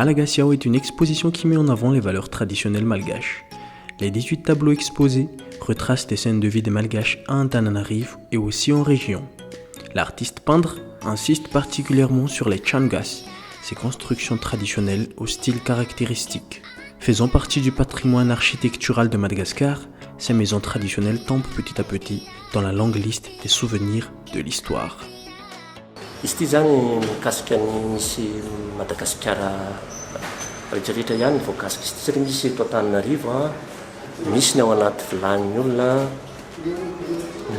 Malagasy Aho est une exposition qui met en avant les valeurs traditionnelles malgaches. Les 18 tableaux exposés retracent des scènes de vie des Malgaches à Antananarivo et aussi en région. L'artiste peintre insiste particulièrement sur les trano gasy, ces constructions traditionnelles au style caractéristique. Faisant partie du patrimoine architectural de Madagascar, ces maisons traditionnelles tombent petit à petit dans la longue liste des souvenirs de l'histoire. Izy ity zany mikasika ny misy Madagasikara rehetrarehetra ihany ny voakasika izy ity, satria misy eto Antananarivo a, misy ny ao anaty vilany olona,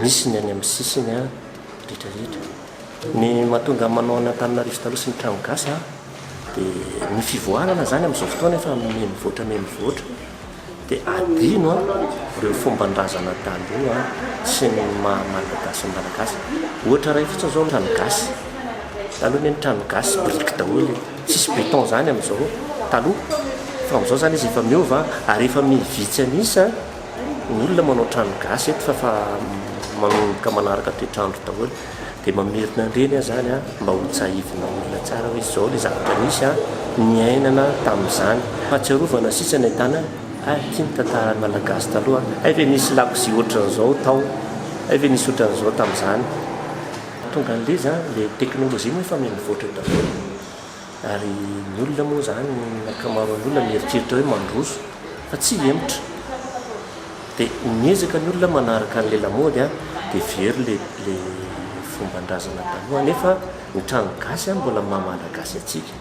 misy ny any amin'ny sisiny a, rehetrarehetra. Ny mahatonga manao any Antananarivo taloha sy ny trano gasy a, dia ny fivoarana zany amin'izao fotoana efa miha-mivoatra miha-mivoatra, dia adino a ireo fomban-drazana taloha sy ny maha malagasy ny malagasy. Ohatra iray fotsiny izao ny trano gasy, taloha anie ny trano gasy biriky daholo e, tsisy béton zany amin'izao taloha, fa amin'izao zany izy efa miova ary efa miha-vitsy an'isa ny olona manao trano gasy eto fa efa manomboka manaraka toetr'andro daholo. Dia mamerina an'ireny aho izany mba ho tsahivina olona tsara hoe izao ilay zavatra nisy niainana tamin'izany. Fahatsiarovana sisa ny ahitana hay ity ny tantaran'ny Malagasy taloha, hay ve nisy lakozia ohatran'izao tao, hay ve nisy ohatran'izao tamin'izany. Tonga an'ilay izy, ilay teknolojia moa efa miha-mivoatra daholo ary ny olona moa izany, ny ankamaroan'ny olona mieritreritra hoe mandroso fa tsy hihemotra. Dia miezaka ny olona manaraka an'ilay lamaody an, dia very ilay ilay fomban-drazana taloha nefa ny trano gasy an mbola maha malagasy antsika.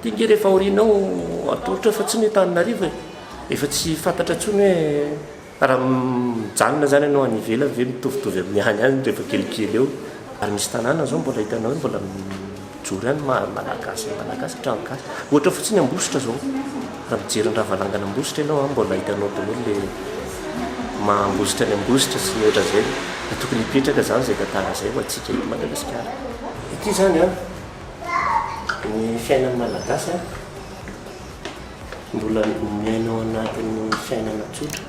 Ity nge rehefa aoriana ao atolotra fa tsy ny Antananarivo e, efa tsy fantatra intsony hoe raha mijanona izany ianao any ivelany ve mitovitovy amin'ny any ihany rehefa kelikely eo. Ary misy tanàna izao mbola hitanao hoe mbola mijoro ihany maha malagasy ny malagasy, trano gasy. Ohatra fotsiny Ambositra izao, raha mijery ny ravalangana Ambositra ianao an, mbola hitanao daholo le maha Ambositra ny Ambositra sy ny ohatran'izay. Fa tokony hipetraka izany izay tantara izay ho antsika eto Madagasikara. Ity izany an, ny fiainan'ny malagasy an, mbola miaina ao anatin'ny fiainana tsotra.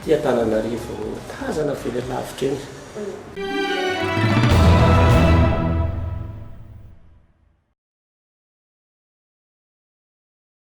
Ity Antananarivo tazana avy eny alavitra eny.